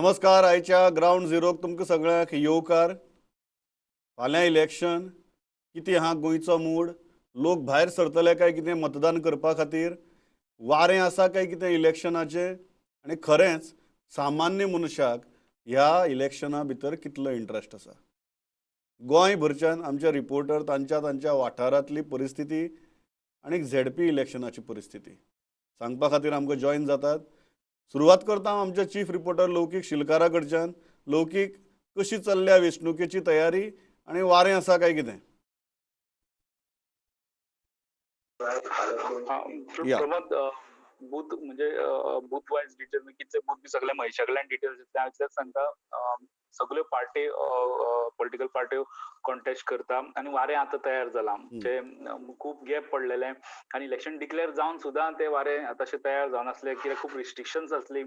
नमस्कार. आयच्या ग्रावंड झिरोक तुमकां सगळ्यांक येवकार. फाल्यां इलेक्शन, कितें आहा गोंयचो मूड? लोक भायर सरतले काय कितें मतदान करपा खातीर? वारें आसा काय कितें इलेक्शनाचें? आनी खरेंच सामान्य मनशाक ह्या इलेक्शना भितर कितलो इंट्रस्ट आसा? गोंयभरच्यान आमचे रिपोर्टर तांच्या तांच्या वाठारांतली परिस्थिती आनी झेडपी इलेक्शनाची परिस्थिती सांगपा खातीर आमकां जॉयन जातात. सुरवात करता हांव आमचे चीफ रिपोर्टर लौकीक शिलकारा कडच्यान. लौकीक, कशी चल्ल्या वेंचणुकेची तयारी आनी वारें आसा काय कितें? प्रमोद, बूथ म्हणजे बूथ वायज डिटेल कितले बूथ बी सगळे महेशा कडल्यान डिटेल्स दितले. हांव इतलेंच सांगता, सगळ्यो पार्टी पॉलिटिकल पार्ट्यो कॉन्टेस्ट करता आनी वारें आतां तयार जालां. म्हणजे खूब गॅप पडलेले आनी इलेक्शन डिक्लेअर जावन सुद्दां ते वारें तशें तयार जावनासलें, कित्याक खूब रिस्ट्रिक्शन्स आसली,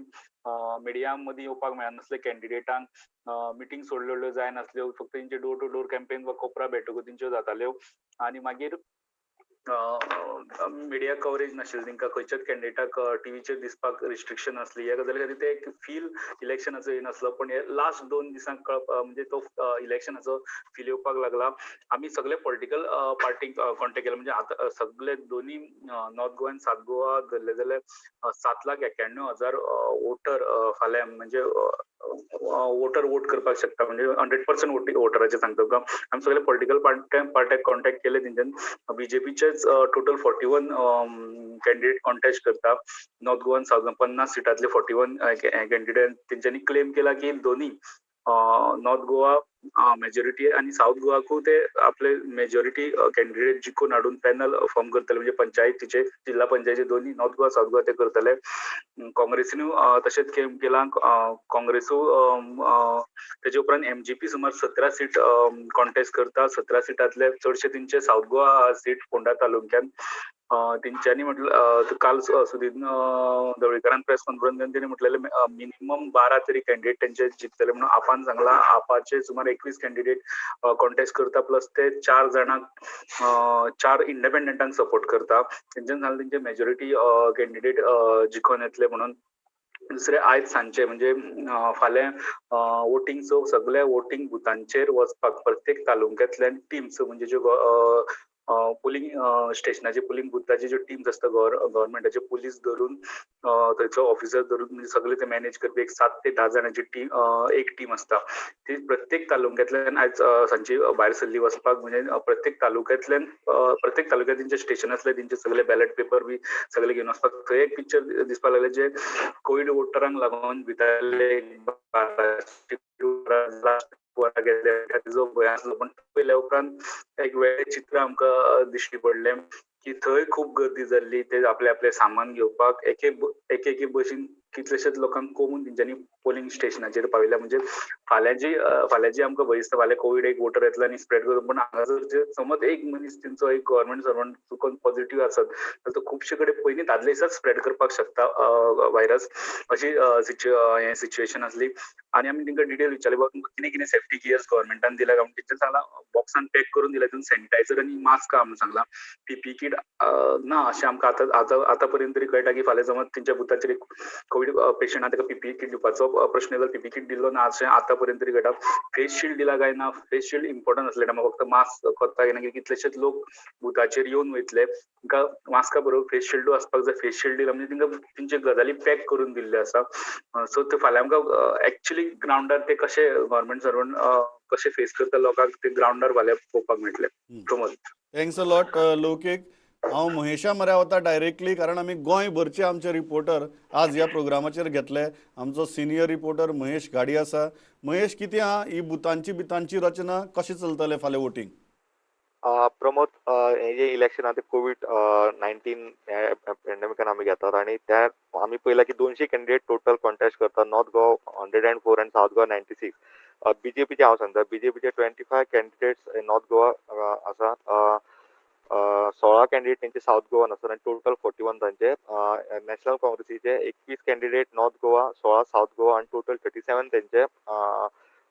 मिडिया मदीं येवपाक मेळनासलें, कॅन्डिडेटांक मिटींग सोडलेल्यो जायनासल्यो, फक्त तेंचे डोर टू डोर कॅम्पेन वा कोपरा बैठको तेंच्यो जाताल्यो आनी मागीर मिडिया कवरेज नाशिल्ली, तांकां खंयच्याच कॅन्डिडेटाक टिवीचेर दिसपाक रिस्ट्रिक्शन आसली. ह्या गजाली खातीर ते एक फील इलेक्शनाचो येनासलो. पण हे लास्ट 2 दिसांक म्हणजे तो इलेक्शनाचो फील येवपाक लागला. आमी सगळे पॉलिटिकल पार्टीक कॉन्टेक्ट केले, म्हणजे आतां सगळे दोनी नॉर्थ गोवा आनी साउथ गोवा धरले जाल्यार 7,91,000 वोटर फाल्यां म्हणजे वोटर वोट करपाक शकता, म्हणजे 100% वोटराचे सांगता तुका. आमी सगळे पॉलिटिकल पार्ट्याक कॉन्टेक्ट केले, तेंच्यान बीजेपीचेच टोटल 41 कॅन्डिडेट कॉन्टेस्ट करता north Goa south Goa. 50 सिटांतले 41 candidate तेंच्यांनी क्लेम केला की दोनी नॉर्थ गोवा मेजॉरिटी आनी साउथ गोवाकूय ते आपले मेजॉरिटी कॅन्डिडेट जिखून हाडून पॅनल फॉर्म करतले, म्हणजे पंचायतीचे जिल्हा पंचायतीचे दोन्ही नॉर्थ गोवा साउथ गोवा ते करतले. काँग्रेसीनूय तशेंच क्लेम केलां. काँग्रेसूय तेजे उपरांत एमजीपी सुमार 17 सीट कॉन्टेस्ट करता. 17 सिटांतले चडशे तेंचे साउथ गोवा सीट फोंडा तालुक्यान. तेंच्यांनी म्हटलं काल सुधीर ढवळीकारान प्रेस कॉन्फरन्स घेवन तेणी म्हटलेलें मिनिमम 12 तरी कॅन्डिडेट तेंचे जिखतले म्हणून आपान सांगलां. आपाचे सुमार 21 कॅन्डिडेट कॉन्टेस्ट करता, प्लस ते 4 जाणांक 4 इंडिपेंडंटांक सपोर्ट करता. तेंच्यान सांगलें तेंचे मेजॉरिटी कॅन्डिडेट जिखोवन येतले म्हणून. दुसरें आयज सांजचे म्हणजे फाल्यां वोटींग सगळ्या वोटींग बुथांचेर वचपाक प्रत्येक तालुक्यांतल्यान टिम्स म्हणजे ज्यो पोलिंग स्टेशनाचे पोलिंग बुथाचे ज्यो टिम्स आसता गव्हर्मेंटाचे पुलीस धरून थंयचो ऑफिसर धरून म्हणजे सगळे ते मॅनेज करपी एक 7 ते 10 जाणांची टीम एक टीम आसता. ती प्रत्येक तालुक्यांतल्यान आयज सांजची भायर सरली वचपाक, म्हणजे प्रत्येक तालुक्यांतल्यान प्रत्येक तालुक्यांत तेंचे स्टेशन आसले तेंचे सगळे बॅलट पेपर बी सगळे घेवन वचपाक. थंय एक पिक्चर दिसपाक लागलें जे कोवीड वोटरांक लागून भितरले 12 गेले तेजो भंय आसलो, पण पयल्या उपरांत एक वेगळें चित्र आमकां दिश्टी पडलें की थंय खूब गर्दी जाल्ली. ते आपले आपले सामान घेवपाक एक एके बशीन कितलेशेच लोकांक कोमून तेंच्यांनी पोलिंग स्टेशनाचेर पाविल्ले. म्हणजे फाल्यां जी आमकां भंय दिसता फाल्यां कोवीड एक वोटर येतलो आनी स्प्रेड करून, पण हांगासर समज एक मनीस तेंचो एक गव्हर्मेंट सर्वंट चुकोन पॉझिटिव्ह आसत जाल्यार तो खुबशे कडेन पयलीं दादले दिसाच स्प्रेड करपाक शकता व्हायरस, अशी हें सिच्युएशन आसली. आनी आमी तेंकां डिटेल विचारले बाबा तुमकां कितें कितें सेफ्टी गियर्स गव्हर्मेंटान दिल्या काय म्हणून. तेंच्यांनी सांगलां बॉक्सान पॅक करून दिल्या, तितून सॅनिटायझर आनी मास्क आहा म्हणून सांगलां. पीपी किट ना अशें आमकां आतां आतां आतां पर्यंत तरी कळटा की फाल्यां समज तेंच्या बुथाचेर एक कोवीड पेशंट आहा ताका पीपी किट दिवपाचो प्रश्न येता, पीपी किट दिल्लो ना अशें आतां पर्यंत तरी कळटा. फेस शिल्ड दिला काय ना, फेस शिल्ड इम्पॉर्टंट आसले टायमार फक्त मास्क कोत्ता काय ना, कितलेशेच लोक बुथाचेर येवन वयतले, तांकां मास्का बरोबर फेस शिल्डूय आसपाक जाय. फेस शिल्ड दिला म्हणजे तांकां तेंच्यो गजाली पॅक करून दिल्ल्यो आसा. सो ते फाल्यां आमकां एक्चुअली ग्रावंडार ते कशे गव्हर्मेंट सर्वंट कशे फेस करता लोकांक ते ग्रावंडार फाल्यां पळोवपाक मेळटलें. Pramod, thanks a lot Laukik. हांव महेशा मऱ्या वता डायरेक्टली, कारण आमी गोंयभरचे आमचे रिपोर्टर आज ह्या प्रोग्रामाचेर घेतले. आमचो सिनियर रिपोर्टर महेश घाडी आसा. महेश, कितें आहा ही बुथांची बितांची रचना कशें चलतलें फाल्यां वोटींग? प्रमोद, हे जे इलेक्शन आहा ते कोवीड-19 पेंडेमिकान आमी घेतात आनी त्या आमी पळयलां की 200 कॅन्डिडेट टोटल कॉन्टेस्ट करतात. नॉर्थ गोवा 104 आनी साउथ गोवा 96. बीजेपीचे हांव सांगता, बीजेपीचे 25 कॅन्डिडेट्स नॉर्थ गोवा आसा, 16 कॅन्डिडेट तेंचे साउथ गोवान आसात आनी टोटल 41 तांचे. नॅशनल काँग्रेसीचे 21 candidate north Goa, 16 south Goa आनी टोटल 37 तेंचे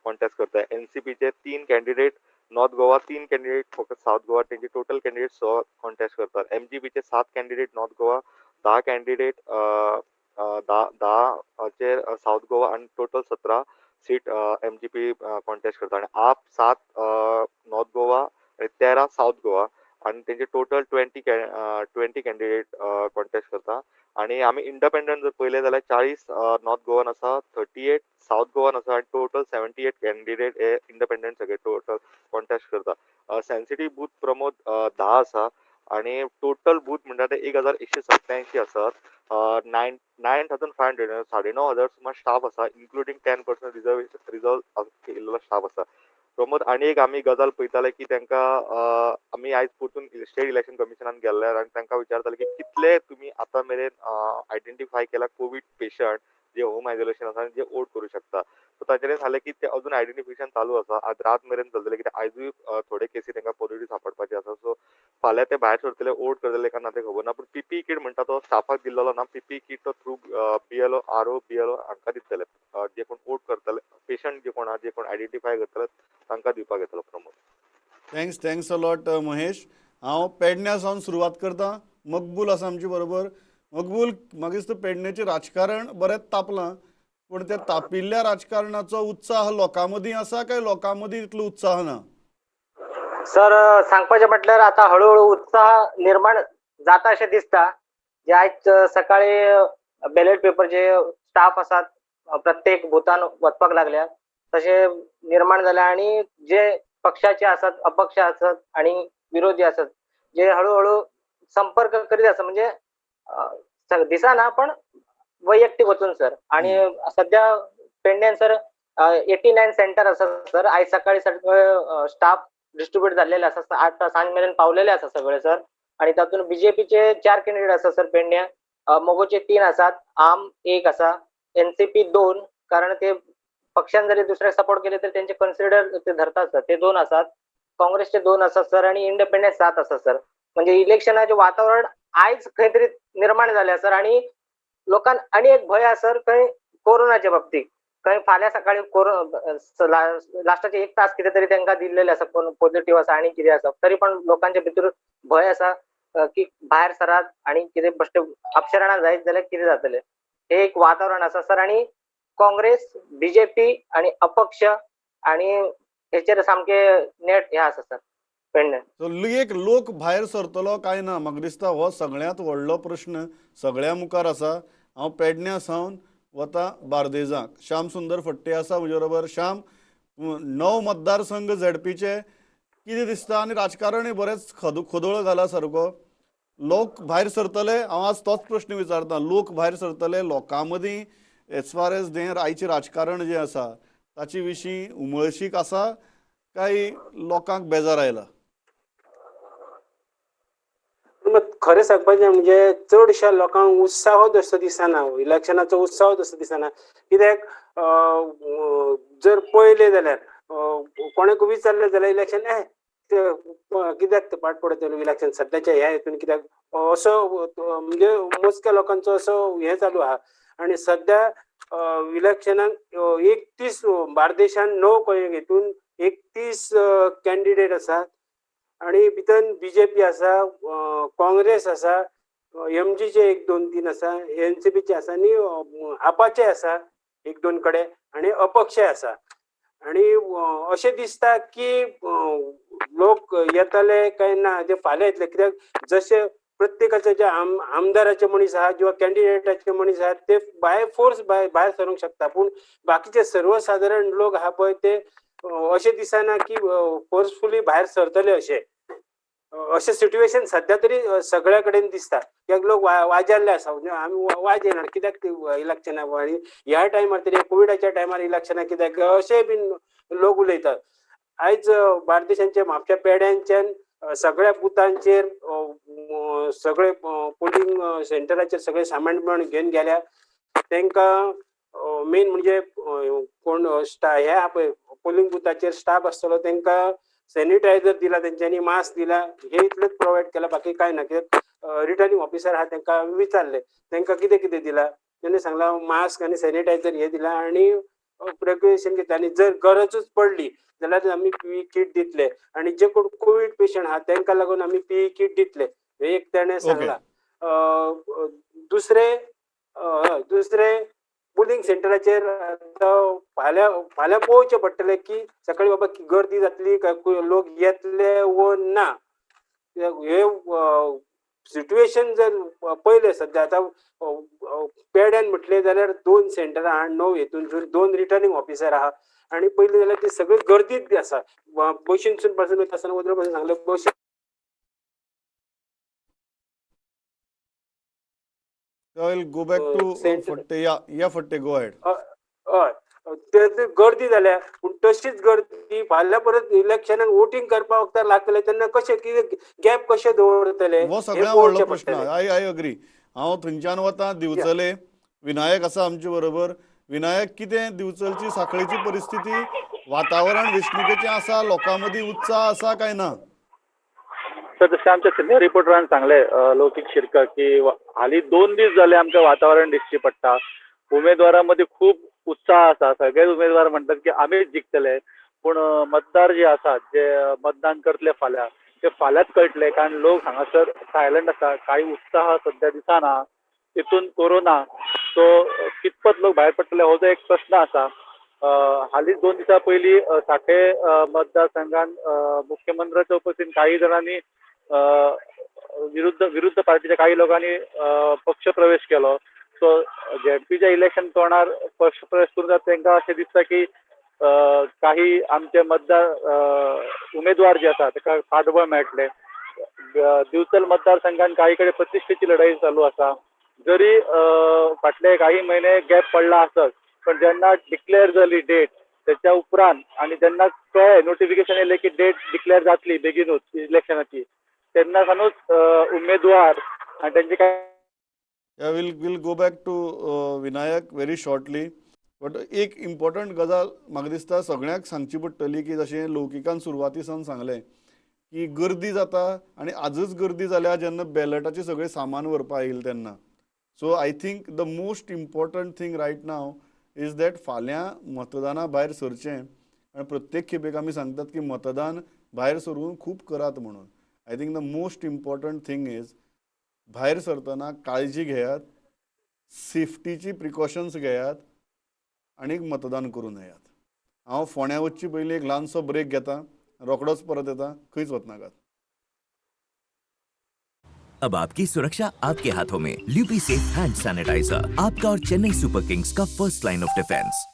कॉन्टेस्ट करता. एनसीपीचे 3 कॅन्डिडेट नॉर्थ गोवा, 3 कॅन्डिडेट फक्त साउथ गोवा, तेंचे टोटल कॅन्डिडेट 100 कॉन्टेस्ट करतात. एमजीपीचे 7 कॅन्डिडेट नॉर्थ गोवा, 10 कॅन्डिडेट 10 10चेर सावथ गोवा आनी total 17 seat MGP contest करता आनी आप 7 नॉर्थ गोवा आनी 13 सावथ गोवा आनी तेंचे टोटल 20 कॅन्डिडेट कॉन्टेस्ट करता. आनी आमी इंडिपेंडंट जर पळयले जाल्यार 40 नॉर्थ गोवान आसा, 38 सावथ गोवान आसा आनी टोटल 78 कॅन्डिडेट हे इंडिपेंडंट सगळे टोटल कॉन्टेस्ट करता. सेन्सिटीव बूथ प्रमोद 10 आसा आनी टोटल बूथ म्हणटा ते 1187 आसात. 9500, 9500 सुमार स्टाफ आसा, इन्क्लुडींग 10% रिजर्व केल्लो स्टाफ आसा प्रमोद. आनी एक आमी गजाल पळयताले की तांकां आमी आयज परतून स्टेट इलेक्शन कमिशनान गेल्ले आनी तांकां विचारताले की कितले तुमी आतां मेरेन आयडेंटिफाय केला कोवीड पेशंट जे होम आयसोलेशन आसा आनी जे वोट करूं शकता. सो तांच्यांनी सांगलें की ते अजून आयडेंटिफिकेशन चालू आसा, आज रात मेरेन चलतलें, कित्याक आयजूय थोडे केसी तांकां पॉझिटीव सांपडपाचे आसा. सो फाल्यां ते भायर सरतले वोट करतले काय ना तें खबर ना, पूण पीपीई किट म्हणटा तो स्टाफाक दिल्लो ना. पीपीई किट तो थ्रू बीएलओ, आरओ, बीएलओ हांकां दितले, जे कोण वोट करतले, पेशंट जे कोण आहा, जे कोण आयडेंटिफाय करतले तांकां दिवपाक येतलो Pramod. Thanks, thanks a lot Mahesh. हांव पेडण्या सावन सुरवात करता. मकबूल आसा आमचे बरोबर. मकबूल, म्हाका दिसता पेडण्याचें राजकारण बरेंच तापलां, पूण त्या तापिल्ल्या राजकारणाचो उत्साह लोकां मदीं आसा काय लोकां मदीं इतलो उत्साह ना? सर, सांगपाचें म्हटल्यार आतां हळूहळू उत्साह निर्माण जाता अशें दिसता. जे आयज सकाळी बॅलेट पेपर जे स्टाफ आसात प्रत्येक बुथान वचपाक लागल्या, तशें निर्माण जाल्या आनी जे पक्षाचे आसात, अपक्ष आसात आनी विरोधी आसात, जे हळूहळू संपर्क करीत आसा, म्हणजे दिसना पण वैयक्तीक वचून सर. आणि सध्या पेडण्यान सर 89 सेंटर आसा सर. आयज सकाळी सगळे स्टाफ डिस्ट्रीब्यूट झालेले आसा, आठ सांज मेरेन पावलेले आसा सगळे सर. आणि तातूंत बीजेपीचे 4 कॅन्डिडेट आसा सर पेडण्या, मगोचे 3 आसात, आम 1 आसा, एनसीपी 2, कारण ते पक्षान जरी दुसऱ्याक सपोर्ट केले तर त्यांचे कन्सिडर ते धरतात सर, ते 2 आसात, काँग्रेसचे 2 आसात सर आणि इंडिपेंडंट 7 आसा सर. म्हणजे इलेक्शनाचे वातावरण आयज खंय तरी निर्माण जालें सर. आणि लोकांक आनी एक भंय आसा सर, खंय कोरोनाच्या बाबतीत, खंय फाल्यां सकाळी लास्टाचे 1 तास कितें तरी तांकां दिल्लेले आसा, कोण पॉझिटिव्ह आसा आनी कितें आसा, तरी पण लोकांच्या भितर भंय आसा की भायर सरात आनी कितें बेश्टे अपशरणां जायत जाल्यार कितें जातलें, हे एक वातावरण आसा सर. आनी काँग्रेस, बीजेपी आनी अपक्ष आनी हेचेर सामके नेट हे आसा सर पेडणे. सो एक लोक भायर सरतलो काय ना, म्हाका दिसता हो सगळ्यांत व्हडलो प्रश्न सगळ्यां मुखार आसा. हांव पेडण्या सावन वता बार्देजाक. श्याम सुंदर फट्टे आसा म्हजे बरोबर. श्याम, 9 मतदारसंघ झेडपीचे कितें दिसता आनी राजकारणय बरेंच खोदोळ घाला सारको, लोक भायर सरतले? हांव आज तोच प्रश्न विचारता, लोक भायर सरतले? लोकां मदीं एज फार एज हें आयचें राजकारण जें आसा ताचे विशीं उमळशीक आसा काय लोकांक बेजार आयला? खरें सांगपाचें म्हणजे चडश्या लोकांक उत्साह तसो दिसना, इलेक्शनाचो उत्साह तसो दिसना. कित्याक जर पळयलें जाल्यार कोणाक विचारलें जाल्यार इलेक्शन कित्याक ते पाट पडटलें इलेक्शन सद्याच्या ह्या हितून कित्याक असो, म्हणजे मोजक्या लोकांचो असो हें चालू आहा. आनी सद्या इलेक्शनाक 31 बार्देशान 9 हितून 31 कॅन्डिडेट आसात आनी भितर बीजेपी आसा, काँग्रेस आसा, एमजीचे 1 2 3 आसा, एनसीपीचे आसा आनी आपाचे आसा 1 2 कडेन आनी अपक्षय आसा. आनी अशें दिसता की लोक येतले काय ना ते फाल्यां येतले, कित्याक जशे प्रत्येकाचे जे आमदाराचे मनीस आहा किंवा कॅन्डिडेटाचे मनीस आहा ते बाय फोर्स भायर सरूंक शकता, पूण बाकीचे सर्वसाधारण लोक आहा पळय ते अशें दिसना की फोर्सफुली भायर सरतले अशें. अशें सिट्युएशन सद्या तरी सगळ्या कडेन दिसता, कित्याक लोक वाजेल्ले आसा, म्हणजे आमी वाज येना कित्याक इलेक्शनाक आनी ह्या टायमार तरी कोविडाच्या टायमार इलेक्शनाक कित्याक अशें बीन लोक उलयतात. आयज बार्देशांचे म्हापशा पेड्यांच्यान सगळ्या बुथांचेर सगळे पोलिंग सेंटराचेर सगळे सामान बिमान घेवन गेल्या. तांकां मेन म्हणजे कोण हे आहा पळय पोलिंग बुथाचेर स्टाफ आसतलो तांकां सॅनिटायझर दिला, तेंच्यांनी मास्क दिला, हे इतलेंच प्रोवायड केलां, बाकी कांय ना. कित्याक रिटर्निंग ऑफिसर आहा तांकां विचारलें तांकां कितें कितें दिलां, तेणें सांगलां मास्क आनी सॅनिटायझर हे दिलां आनी प्रिकॉशन घेतलें आनी जर गरजूच पडली जाल्यार आमी पीई किट दितले आनी जे कोण कोवीड पेशंट आहा तांकां लागून आमी पीई किट दितले, हे एक तेणें सांगलां. दुसरें हय, दुसरें पुलींग सेंटराचेर आतां फाल्यां फाल्यां पळोवचें पडटलें की सकाळी बाबा गर्दी जातली काय, लोक येतले वो ना. हे सिट्युएशन जर पळयलें, सद्या आतां पेड्यान म्हटलें जाल्यार दोन सेंटरां आहा, 9 हेतून 2 रिटर्निंग ऑफिसर आहा आनी पयलीं जाल्यार ती सगळी गर्दीत बी आसा. बशीनसून पासून वयता आसतना वदळ पासून सांगलें बशी. I will go back to center. Phadte. Yeah, Phadte, go ahead. हय, ते गर्दी जाल्या, पूण तशीच गर्दी फाल्यां परत इलेक्शनाक वोटींग करपा वखदार लागतले तेन्ना कशें कितें गॅप कशें दवरतले हो हें सगळ्यांत व्हडलो पळोवचें प्रश्न. पडटलें. I agree. हांव थंयच्यान वता दिवचले. विनायक आसा आमचे बरोबर. विनायक, कितें दिवचलची साखळीची परिस्थिती, वातावरण वेंचणुकेचें आसा, लोकां मदीं उत्साह आसा काय ना? सर, जशें आमच्या सिनियर रिपोर्टरान सांगलें, लौकीक शिरकर, की हालीं 2 दीस जाले आमकां वातावरण दिश्टी पडटा. उमेदवारां मदीं खूब उत्साह आसा. सगळेच उमेदवार म्हणटात की आमीच जिखतले, पूण मतदार जे आसात, जे मतदान करतले फाल्यां, ते फाल्यांच कळटले, कारण लोक हांगासर सायलंट आसा, कांय उत्साह सद्या दिसना. तितून कोरोना, सो कितपत लोक भायर पडटले हो जो एक प्रश्न आसा. हालींच 2 दिसां पयलीं साखळे मतदारसंघान मुख्यमंत्र्याच्या उपस्थितीन काही जाणांनी विरुद्ध पार्टीच्या काही लोकांनी पक्ष प्रवेश केलो. सो झेडपीच्या इलेक्शन तोंडार पक्ष प्रवेश करून तांकां अशें दिसता की काही आमचे मतदार उमेदवार जे आसा ताका फाटबळ मेळटलें. दिवचल मतदारसंघान काही कडेन प्रतिश्ठेची लढाई चालू आसा. जरी फाटले काही म्हयने गॅप पडला आसत, पण जेन्ना डिक्लेअर जाली डेट त्याच्या उपरांत आनी जेन्ना कळ्ळें, नोटिफिकेशन येयलें की डेट डिक्लेअर जातली बेगीनूच इलेक्शनाची, तेन्ना सानूच उमेदवार आनी तेंचे काय. Yeah, we'll go back to Vinayak very shortly. But एक इम्पॉर्टंट गजाल म्हाका दिसता सगळ्यांक सांगची पडटली की जशें लौकिकान सुरवाती सावन सांगलें की गर्दी जाता आनी आजच गर्दी जाल्या जेन्ना बॅलटाचें सगळें सामान व्हरपा आयिल्लें तेन्ना. So I think the most important thing right now is that फाल्यां मतदाना भायर सरचें आनी प्रत्येक खेपेक आमी सांगतात की मतदान भायर सरून खूब करात म्हणून. I think the most important thing is भायर सरतना काळजी घेयात, सेफ्टीची प्रिकॉशन्स घेयात आनी मतदान करून येयात. हांव फोंड्या वचचे पयलीं एक ल्हानसो ब्रेक घेता, रोखडोच परत येता, खंयच वचनाकात. अब आपकी सुरक्षा आपके हाथों में. ल्यूपी सेफ हैंड सैनिटाइजर, आपका और चेन्नई सुपर किंग्स का फर्स्ट लाइन ऑफ डिफेंस.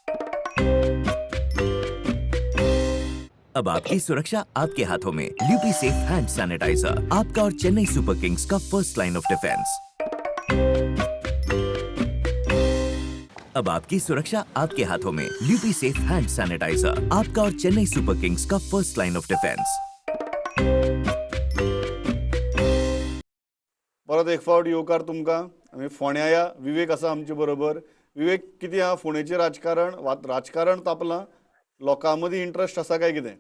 अब आपकी सुरक्षा आपके हाथों में. ल्यूपी सेफ हैंड सैनिटाइजर, आपका और चेन्नई सुपर किंग्स का फर्स्ट लाइन ऑफ डिफेंस. अब आपकी सुरक्षा आपके हाथों में. ल्यूपी सेफ हैंड सैनिटाइजर, आपका और चेन्नई सुपर किंग्स का फर्स्ट लाइन ऑफ डिफेंस. परत एक फावट येवकार तुमकां. आमी फोंड्या या विवेक आसा आमचे बरोबर. विवेक, कितें आहा फोंडेचें राजकारण? राजकारण तापलां, लोकां मदीं इंट्रस्ट आसा काय कितें?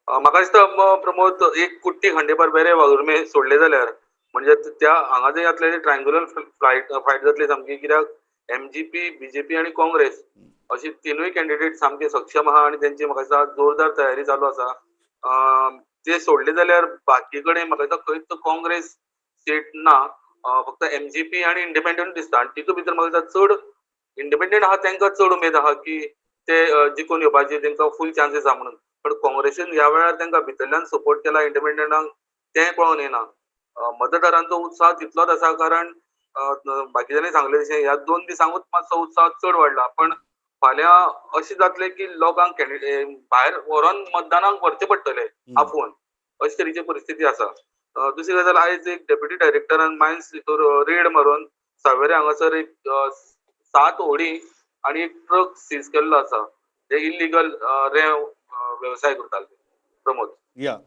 म्हाका दिसता प्रमोद, एक कुट्टी खांडेपार बेरे वाघुर्मे सोडले जाल्यार म्हणजे त्या हांगा जे जातले ट्रायंगुलर फायट जातली सामकी, कित्याक एमजीपी, बीजेपी आनी काँग्रेस अशी तिनूय कॅन्डिडेट सामके सक्षम आहा आनी तेंची म्हाका दिसता जोरदार तयारी चालू आसा. ते सोडले जाल्यार बाकी कडेन म्हाका दिसता खंयच काँग्रेस सीट ना, फक्त एमजीपी आनी इंडिपेंडंट दिसता. आनी तितूंत भितर म्हाका दिसता चड इंडिपेंडंट आहा तांकां चड उमेद आहा की ते जिखून येवपाची, तांकां फूल चान्सीस आहा म्हणून. पण काँग्रेसीन ह्या वेळार तांकां भितरल्यान सपोर्ट केला इंडिपेंडंटांक, तें कळोन येना. मतदारांचो उत्साह तितलोच आसा, कारण बाकीच्यांनी सांगलें तशें ह्या 2 दिसांकूच मातसो उत्साह चड वाडला. पण फाल्यां अशें जातलें की लोकांक कॅन्डिडेट भायर व्हरोन मतदानाक व्हरचें पडटलें आपोवन, अशे तरेची परिस्थिती आसा. दुसरी गजाल, आयज एक डेप्युटी डायरेक्टरान मायन्स हितूर रेड मारून सावेरे हांगासर एक 7 होडी आनी एक ट्रक सीज केल्लो आसा, जे इल्लिगल रेंव वेवसाय करताले. Pramod. Yeah,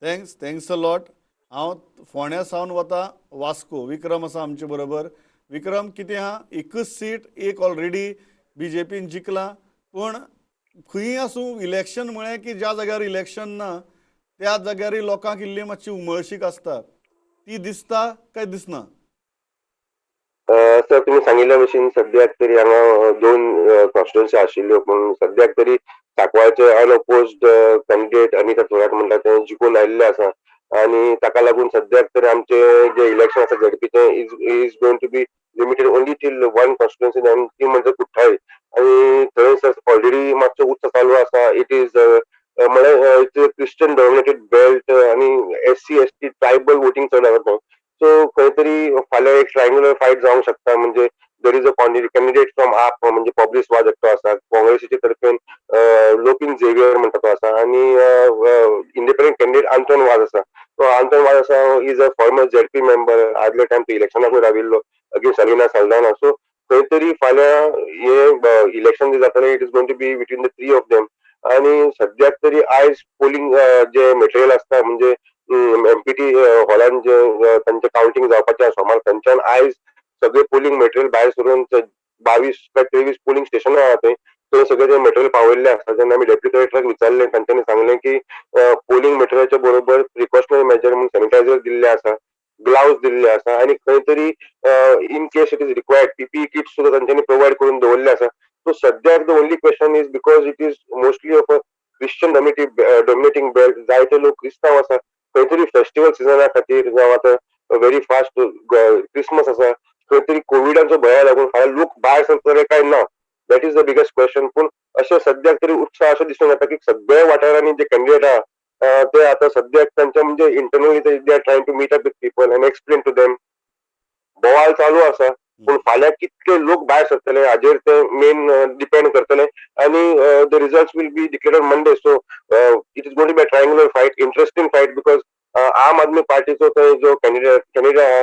thanks a lot. हांव फोंड्या सावन वता वास्को. विक्रम आसा आमचे बरोबर. विक्रम, कितें आहा, एकच सीट, एक ऑलरेडी बीजेपीन जिखला, पूण खंय आसूं इलेक्शन म्हळें की ज्या जाग्यार इलेक्शन ना त्या जाग्यार लोकांक इल्ली मातशी उमळशीक आसता, ती दिसता काय दिसना? सर, तुमी सांगिल्ल्या भशेन सद्याक तरी हांगा 2 कॉन्स्टिट्युएन्सी आशिल्ल्यो, पूण सद्याक तरी सांकवाळचे अनअपोज्ड कॅन्डिडेट अनिता थोरात म्हणटा ते जिखून आयिल्ले आसा. आनी ताका लागून सद्याक तरी आमचे जे इलेक्शन आसा झेडपीचें is going to be limited only till one constituency आनी ती म्हणजे कुठ्ठाळी. आनी थंय ऑलरेडी मातसो उत्साह चालू आसा. It is म्हळ्यार it's a Christian dominated belt आनी SC ST tribal voting चड आसा थंय. सो खंय तरी फाल्यां एक ट्रायंगुलर फायट जावंक शकता. म्हणजे there is a candidate from AAP, म्हणजे पॉब्लिस वाज एकटो आसा, काँग्रेसीचे तर्फेन लोपीन झेवियर म्हणटा तो आसा आनी इंडिपेंडंट कॅन्डिडेट आंतोन वाज आसा. तो आंतोन वाज आसा is a former ZP member, आदल्या टायम तो इलेक्शनाकूय राविल्लो अगेन्स्ट अलिना साल्दाना. सो खंय तरी फाल्यां हे इलेक्शन जे जातलें, it is going to be between the three of them. आनी सद्याक तरी आयज पोलिंग जे मटेरियल आसता, म्हणजे एमपीटी हॉलान जे तांचे कावंटींग जावपाचें आसा सोमार, थंयच्यान आयज सगळे पोलिंग मटेरियल भायर सरून 22 काय 23 पोलिंग स्टेशनां आहा थंय, थंय सगळें ते मटेरियल पावयल्लें आसा. जेन्ना आमी डेप्युटी कलेक्टराक विचारलें, तांच्यांनी सांगलें की पोलिंग मटेरियलाच्या बरोबर प्रिकॉशनरी मेजर म्हणून सॅनिटायझर दिल्ले आसा, ग्लावज दिल्ले आसा आनी खंय तरी in case it is required PPE kit सुद्दां तांच्यांनी प्रोवायड करून दवरले आसा. सो सद्याक the only question is, because it is mostly of a Christian dominating belt, जायते लोक क्रिस्तांव आसा, खंय तरी फेस्टिवल सिजना खातीर, जावं आतां व्हेरी फास्ट क्रिसमस आसा, खंय तरी कोविडाचो भंया लागून फाल्यां लोक भायर सरतले काय ना, that is the biggest question. पूण अशें सद्याक तरी उत्साह असो दिसून येता की सगळ्या वाठारांनी जे कॅन्डिडेट आहा ते आतां सद्याक तांच्या म्हणजे internally they are trying to meet up with people and explain to them. बोवाळ चालू आसा, पूण फाल्यां कितले लोक भायर सरतले हाजेर ते मेन डिपेंड करतले आनी the result will be declared on Monday. So it is going to be a triangular fight, interesting fight, because आम आदमी पार्टीचो थंय जो कॅन्डिडेट आहा,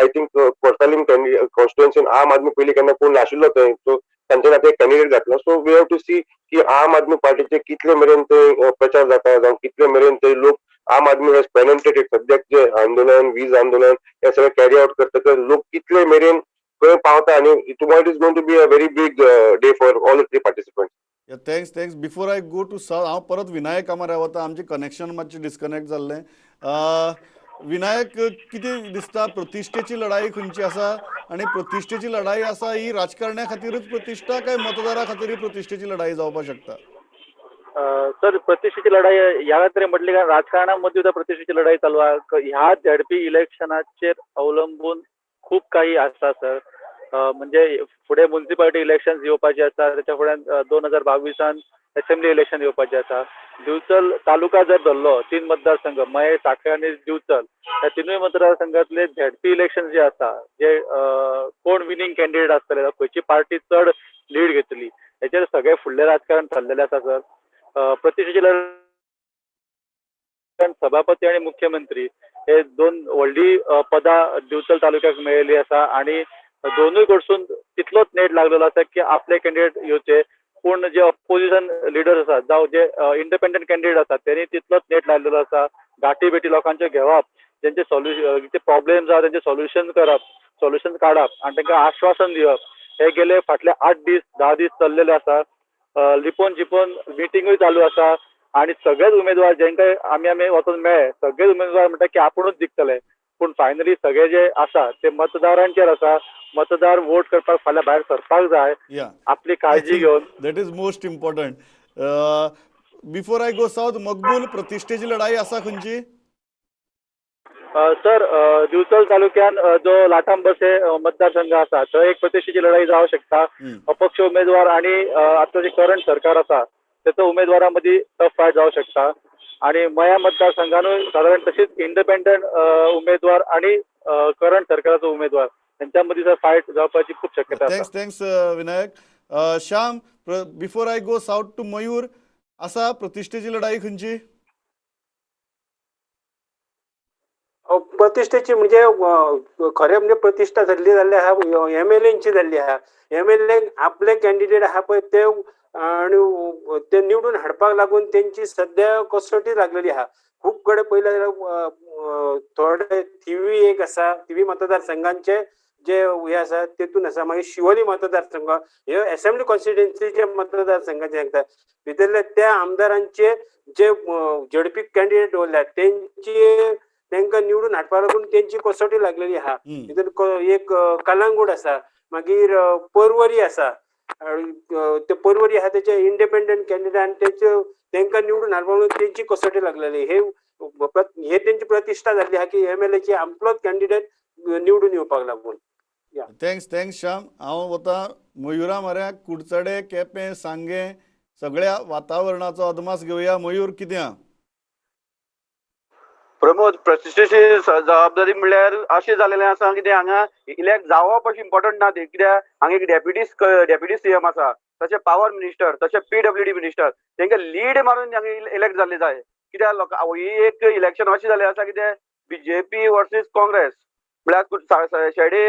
I think Cortalim कॉन्स्टिट्युएन्सीन आम आदमी पयलीं केन्ना कोण नाशिल्लो थंय, सो तांच्यानी आतां एक कॅन्डिडेट घातला. So we have to see की आम आदमी पार्टीचे कितले मेरेन ते प्रचार जाता, जावं कितले मेरेन ते लोक. आम आदमी हॅज पेनेट्रेटेड. सद्याक जे आंदोलन, वीज आंदोलन हे सगळें कॅरी आउट करतकच लोक कितले मेरेन खंय पावता आनी tomorrow it is going to be a very big day for all the three participant. Thanks, thanks. Before I go to sir, हांव परत विनायक कामार वता. आमचें कनेक्शन मातशें डिस्कनेक्ट जाल्लें. विनायक, कितें दिसता, प्रतिश्ठेची लढाई खंयची आसा आनी प्रतिश्ठेची लढाई आसा ही राजकारण्या खातीरूच प्रतिश्ठा काय मतदारा खातीरूय प्रतिश्ठेची लढाई जावपाक शकता? सर, प्रतिश्ठेची लढाई ह्या तरेन म्हटली काय राजकारणा मदीं सुद्दां प्रतिश्ठेची लढाई चालू आहा. ह्या झेडपी इलेक्शनाचेर अवलंबून खूब काही आसा सर. म्हणजे फुडें मुन्सिपालिटी इलेक्शन येवपाची आसा, त्याच्या फुड्यान 2022 असेंब्ली इलेक्शन येवपाचें आसा. दिवचल तालुका जर धरलो, तीन मतदारसंघ मये, साखळे आनी दिवचल, ह्या तिनूय मतदारसंघातले झेडपी इलेक्शन जे आसा, जे कोण विनींग कॅन्डिडेट आसतले, खंयची पार्टी चड लीड घेतली, हेचेर सगळें फुडलें राजकारण ठरलेलें आसा सर. प्रतिश्ठेची लढाई, सभापती आणि मुख्यमंत्री हे दोन व्हडली पदां दिवचल तालुक्याक मेळिल्ली आसा आणि दोनूय कडसून तितलोच नेट लागलेलो आसा की आपले कॅन्डिडेट येवचे. पूण जे ऑपोजिशन लिडर्स आसात जावं जे इंडिपेंडंट कॅन्डिडेट आसात, तेणी तितलोच नेट लायलेलो आसा. गांठी भेटी लोकांच्यो घेवप, जेंचे सोल्युशन, जे प्रॉब्लेम्स आहा तेंचे सोल्युशन करप, सोल्युशन काडप आनी तांकां आश्वासन दिवप, हे गेले फाटले 8 दीस, 10 दीस चल्लेले आसा. लिपोवन चिपोवन मिटिंगूय चालू आसा आणि सगळेच उमेदवार जेंकां आमी वचोन मेळ्ळे, सगळेच उमेदवार म्हणटा की आपुणूच जिखतले. पूण फायनली सगळे जे आसा ते मतदारांचेर आसा. मतदार वोट करपाक फाल्यां भायर सरपाक जाय आपली काळजी घेवन. That is most important. Before I go south, Maqbool, प्रतिश्ठेची लढाई आसा खंयची? सर, दिवचल तालुक्यान जो लाटाम बसे मतदारसंघ आसा, थंय एक प्रतिश्ठेची लढाई जावं शकता. अपक्ष उमेदवार आणि आतां जे करंट सरकार आसा तेचो उमेदवारा मदीं टफ फायट जावं शकता आणि मया मतदारसंघानूय सादारण तशीच इंडिपेंडंट उमेदवार आणि करंट सरकाराचो उमेदवार त्यांच्या मदीं सर फायट जावपाची खूब शक्यता आसा. Thanks, thanks Vinayak. Shyam, before I go south to Mayur, आसा प्रतिश्ठेची लढाई खंयची? प्रतिश्ठेची म्हणजे खरें म्हणजे प्रतिश्ठा जाल्ली जाल्ली आहा एमएलएची जाल्ली आहा. एमएलए आपले कॅन्डिडेट आहा पळय ते आनी ते निवडून हाडपाक लागून तेंची सद्या कसोटी लागलेली आहा. खूब कडेन पळयलें जाल्यार थोडे थिवी एक आसा, थिवी मतदारसंघांचे जे हे आसा तेतून आसा. मागीर शिवोली मतदारसंघ हे एसेंब्ली कॉन्स्टिट्युएन्सीचे मतदारसंघाचे सांगता, भितरले त्या आमदारांचे जे झेडपी कॅन्डिडेट दवरल्यात तेंची तेंकां निवडून हाडपाक लागून तेंची कसोटी लागलेली आहा. तितून एक कलांगूट आसा, मागीर पर्वरी आसा, ते पर्वरी आहा तेचे इंडिपेंडंट कॅन्डिडेट आनी तेचे तेंकां निवडून हाडपाक लागून तेंची कसोटी लागलेली. हे हे तेंची प्रतिश्ठा जाल्ली आहा की एमएलएची आमलोच कॅन्डिडेट निवडून येवपाक लागून. Thanks thanks Shyam. हांव वता मयुरा म्हऱ्याक. कुडचडे, केपें, सांगें सगळ्या वातावरणाचो अदमास घेवया. मयूर, कितें आहा? प्रमोद, प्रतिश्ठेची जबाबदारी म्हणल्यार अशें जालेलें आसा कितें हांगा इलेक्ट जावप अशें इम्पॉर्टंट ना ती, कित्याक हांगा एक डेप्युटी सीएम आसा, तशें पावर मिनिस्टर, तशें पीडब्ल्यूडी मिनिस्टर, तांकां लीड मारून हांगा इलेक्ट जाल्ले जाय. कित्याक लोकां ही एक इलेक्शन अशें जालें आसा कितें बीजेपी वर्सीस काँग्रेस म्हळ्यार शेडे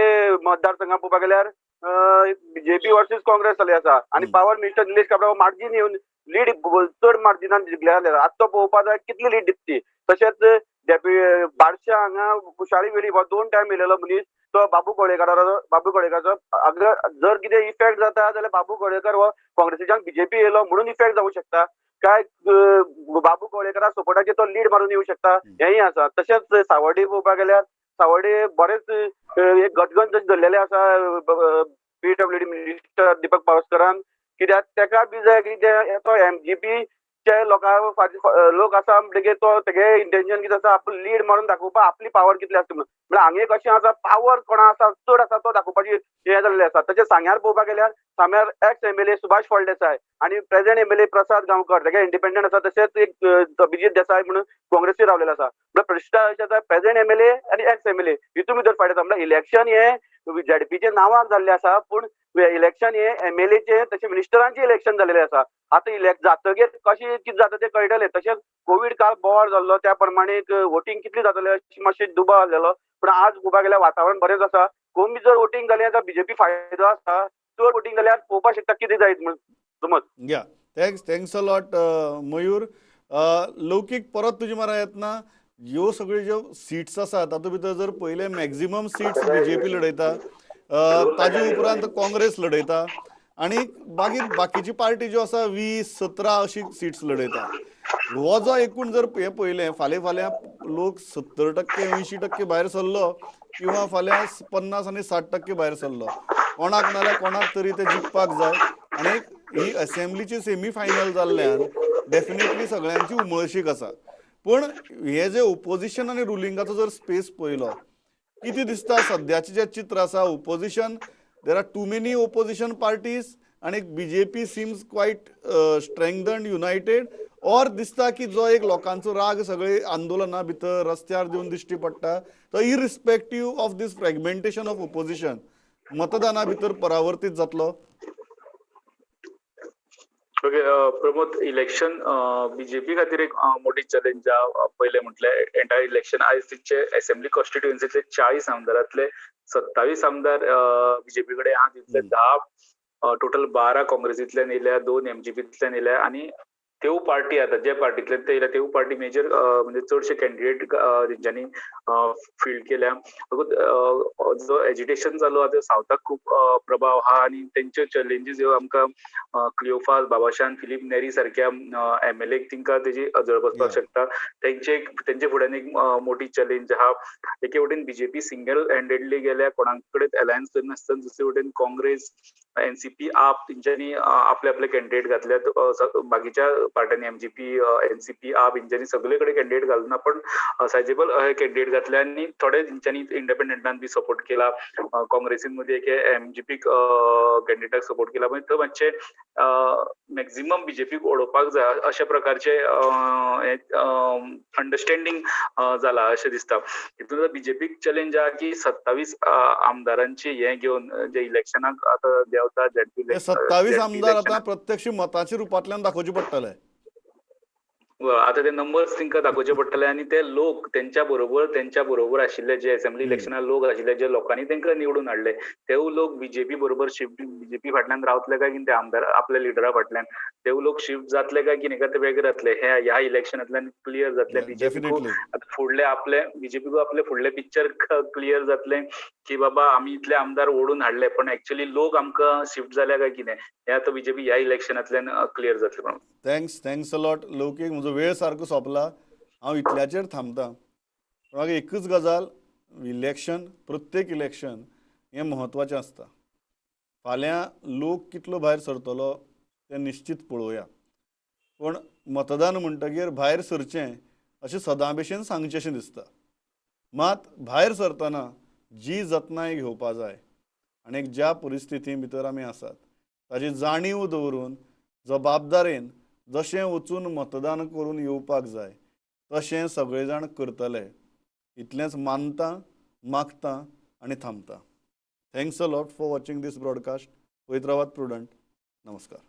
मतदारसंघात पळोवपाक गेल्यार बीजेपी वर्सीस काँग्रेस जाल्ली आसा आनी power minister Nilesh Kabra margin येवन लीड चड मार्जिनान जिखले जाल्यार आतां तो पळोवपाक जाय कितली लीड दिता ती. तशेंच बारशा हांगा कुशाळी वेळीप हो 2 टायम येयलेलो मनीस, तो बाबू कवळेकराचो अगर जर कितें इफेक्ट जाता जाल्यार बाबू कवळेकर हो काँग्रेसीच्यान बीजेपी येयलो म्हणून इफेक्ट जावंक शकता, काय बाबू कवळेकरा सपोर्टाचेर तो लीड मारून येवंक शकता, हेंय आसा. तशेंच सावर्डे पळोवपाक गेल्यार सावर्डे बरेच एक गटगंज धरलेले आसा पीडब्ल्यूडी मिनिस्टर दीपक पावसकरान, कित्याक तेका बी जाय की तो एमजीपी चे लोकां लोक आसा म्हणटकीर तो तेगे इंटेन्शन कितें आसा आपूण लीड मारून दाखोवपाक आपली पावर कितली आसता म्हणून. म्हळ्यार हांगा एक अशें आसा पावर कोणा आसा चड आसा तो दाखोवपाची हें जाल्लें आसा. तशें सांग्यार पळोवपाक गेल्यार सांग्यार एक्स एमएलए सुभाष फळदेसाय आनी प्रेझेंट एमएलए प्रसाद गांवकर तेगे इंडिपेंडंट आसा, तशेंच एक अभिजीत देसाय म्हणून काँग्रेसी रावलेलो आसा. म्हळ्यार प्रश्न अशें आसा प्रेझेंट एमएलए आनी एक्स एमएलए हितून भितर फायट आसा. म्हळ्यार इलेक्शन हें झेडपीचें नांवाक जाल्लें आसा, पूण इलेक्शन हे एमएलएचे तशें मिनिस्टरांचें इलेक्शन जाल्लें आसा. आतां इलेक्ट जातगीर कशें कितें जाता तें कळटलें. तशेंच कोवीड काळ बोवाळ जाल्लो त्या प्रमाणे वोटींग कितली जातलें अशें मातशें दुबाव आसलेलो, पूण आज पळोवपाक गेल्यार वातावरण बरेंच आसा. कमी जर वोटींग जालें जाल्यार बीजेपी फायदो आसा, चड वोटींग जाल्यार पळोवपाक शकता कितें जायत म्हणून. समज या thanks thanks a lot Mayur. Laukik, परत तुजे म्हऱ्यान येतना ह्यो सगळ्यो ज्यो सिट्स आसा तातूंत भितर जर पयले मॅक्झिमम सिट्स बीजेपी लढयता, ताजे उपरांत काँग्रेस लढयता आनी मागीर बाकीची पार्टी ज्यो आसा 20-17 अशी सिट्स लढयता. हो जो एकूण जर हें पळयलें फाल्यां फाल्यां लोक 70% 80% भायर सरलो किंवा फाल्यां 50 आनी 60% भायर सरलो, कोणाक नाल्यार कोणाक तरी ते जिखपाक जाय. आनी ही असेंब्लीची सेमी फायनल जाल्ल्यान डेफिनेटली सगळ्यांची उमळशीक आसा. पूण हे जे ओपोजिशन आनी रुलिंगाचो जर स्पेस पळयलो कितें दिसता सद्याचें जें चित्र आसा, opposition there are too many opposition parties आनी BJP seems quite strengthened united, or दिसता की जो एक लोकांचो राग सगळे आंदोलना भितर रस्त्यार दिवन दिश्टी पडटा तो irrespective of this fragmentation of opposition मतदाना भितर परावर्तीत जातलो? ओके प्रमोद, इलेक्शन बीजेपी खातीर एक मोठी चॅलेंज आहा. पयलें म्हटल्यार एंटायर इलेक्शन आयज तिचे असेंब्ली कॉन्स्टिट्युएन्सीतले 40 आमदारांतले 27 आमदार बीजेपी कडेन आहा, तितले 10 टोटल 12 काँग्रेसींतल्यान येयल्या, 2 एमजीपींतल्यान येयल्या आनी त्यो पार्टी आतां जे पार्टींतल्यान ते येयल्या त्यो पार्टी मेजर म्हणजे चडशे कॅन्डिडेट तेंच्यांनी फिल्ड केल्या. जो एजिटेशन चालू आहा ते सावथाक खूब प्रभाव आहा आनी तेंच्यो चॅलेंजीस ह्यो आमकां क्लियोफास, बाबाशान, फिलीप नेरी सारक्या एमएलए तेंकां तेजी अजळ बसपाक शकता. तेंचे फुड्यान एक मोठी चॅलेंज आहा. एके वटेन बीजेपी सिंगल हँडेडली गेल्या, कोणा कडेन अलायन्स करिनासतना, दुसरे वटेन काँग्रेस, एनसीपी, आप तेंच्यांनी आपले आपले कॅन्डिडेट घातल्यात. बाकीच्या पार्ट्यांनी एमजीपी, एनसीपी, आप हेंच्यांनी सगळे कडेन कॅन्डिडेट घालूना, पण सायजेबल कॅन्डिडेट घातले आनी थोडे तेंच्यांनी इंडिपेंडंटान बी सपोर्ट केला. काँग्रेसीन मदीं एके एमजीपी कॅन्डिडेटाक सपोर्ट केला, पण थंय मातशें मॅक्झिमम बीजेपीक उडोवपाक जाय अशा प्रकारचे अंडरस्टँडींग जाला अशें दिसता. हितून बीजेपीक चॅलेंज आहा की 27 आमदारांची हें घेवन जे इलेक्शनाक आतां देंवता झेडपी 27 आमदार आतां प्रत्यक्ष मताच्या रुपांतल्यान दाखोवचे पडटले. आतां ते नंबर्स तांकां दाखोवचे पडटले आनी ते लोक तेंच्या बरोबर आशिल्ले जे असेंब्ली इलेक्शनाक लोक आशिल्ले, जे लोकांनी तांकां निवडून हाडले तेवूय लोक बीजेपी बरोबर शिफ्ट, बीजेपी फाटल्यान रावतले काय कितें, ते आमदार आपल्या लिडरा फाटल्यान तेवूय लोक शिफ्ट जातले काय कितें, काय ते वेगळे जातले, हे ह्या इलेक्शनांतल्यान क्लियर जातले. बीजेपी फुडले आपले बीजेपीक आपले फुडले पिक्चर क्लियर जातले की बाबा आमी इतले आमदार ओडून हाडले पण एक्चुअली लोक आमकां शिफ्ट जाल्या काय कितें, हे आतां बीजेपी ह्या इलेक्शनांतल्यान क्लियर जातले. म्हणून thanks thanks a lot Laukik. म्हजो वेळ सारको सोंपला, हांव इतल्याचेर थांबता. पूण म्हाका एकूच गजाल, इलेक्शन, प्रत्येक इलेक्शन हें म्हत्वाचें आसता. फाल्यां लोक कितलो भायर सरतलो तें निश्चीत पळोवया, पूण मतदान म्हणटगीर भायर सरचें अशें सदां भशेन सांगचें अशें दिसता. मात भायर सरतना जी जतनाय घेवपा जाय आनी ज्या परिस्थिती भितर आमी आसात ताजी जाणीव दवरून जबाबदारेन जशें वचून मतदान करून येवपाक जाय तशें सगळे जाण करतले इतलेंच मानता, मागता आनी थांबता. Thanks a lot for watching this broadcast. पळयत रावात प्रुडंट. नमस्कार.